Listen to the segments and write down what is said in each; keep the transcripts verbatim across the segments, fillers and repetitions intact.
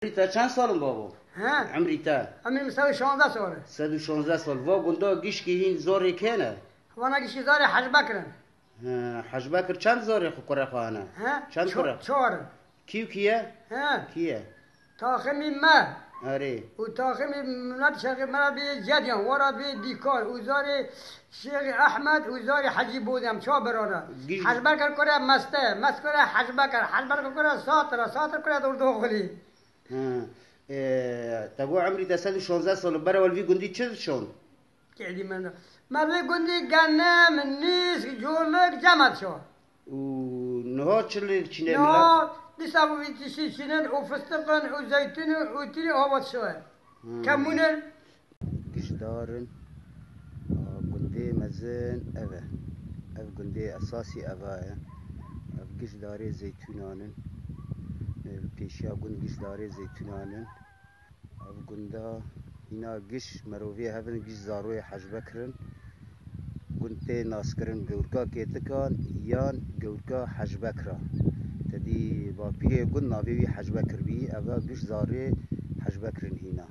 Emrî te çend sal in babo? He? Emrî te? Emrî min sed û şonzeh sal e. Sed û şonzeh sal. Va gunda gişkî hîn zorê kê ne? Vana gişkî zarê Hecbekir in. He, Hecbekir çend zorê xwe kurê xwe hene? He? Çend Ço-, kurê? Çar in. Kî û kî ye? He? Kî ye? Taximî me. Erê. Û taximî milet şerqê me re bê Cedyan, wara bê Dîkar, û zarê Şêxê Ehmed û zarê Hecî Bodem, çar birara. Giş- Hecbekir kurê Meste, Mest kurê Hecbekir, Hecbekir kurê Satir, Satir kurê Dordoxulî. Hı. Ee, te got emrî te sed û şonzeh sal, berewel vî gundî çi dişon? Kêdî min. Me vê gundî genim, nîsk, colik, cem dişo. Û niha çi lê diçîne milet? Niha dîsa bu vî tiştî çînin û fistiqin û zeytûn û tîrî ava dişo. Hmm. Kemûn in. Gişdar in. A, gundê mezin ev e. Ev gundê esasî eva ye. Ev gişdarê zeytûnan in. Ev pêşiya gund gişdarê zeytûnan in. Ev gunda hîna giş merovê hev in, giş zaroyê Hecbekir in. Gund tê naskirin Gewrika Kêtikan yan Gewrika Hecbekira. Tedî bapîrê gund navê wî Hecbekir bî, eva giş zarê Hecbekir in hîna.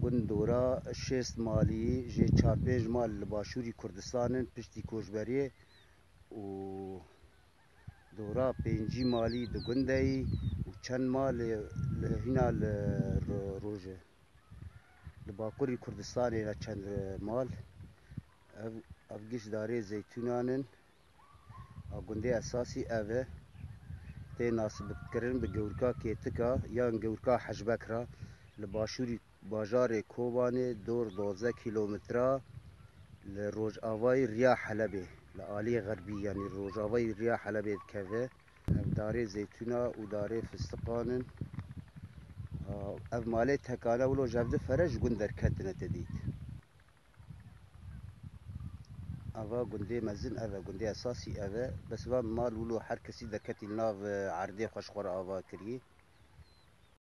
Gund dora şêst malî, jê çar pênc mal li başûrî Kurdistan in, piştî koçberiyê û dora pêncî malî di gundeyî û çend mal li, li hîna li ro-, rojê. Li bakurî Kurdistanê ne çend mal. Ev, ev giş darê zeytûnan in. A gundê esasî ev e. Tê nasibkirin bi gewrika Kêtika yan gewrika Hecbekira. Li başûrî bajarê Kobanê dor duwazdeh kîlometre li rojavayî riya Helebê, li aliyê xerbî, yanî rojavayî riya Helebê dikeve. Ev darê zeytûna û darê fistiqan in. Ev malê tekane wilo ji hev du fere ji gund derketine te dît. Ava gundê mezin ev e, gundê esasî ev e. Bes van mal wilo her kesî derketî li nav, e, erdê xwe ji xwe re ava kirî.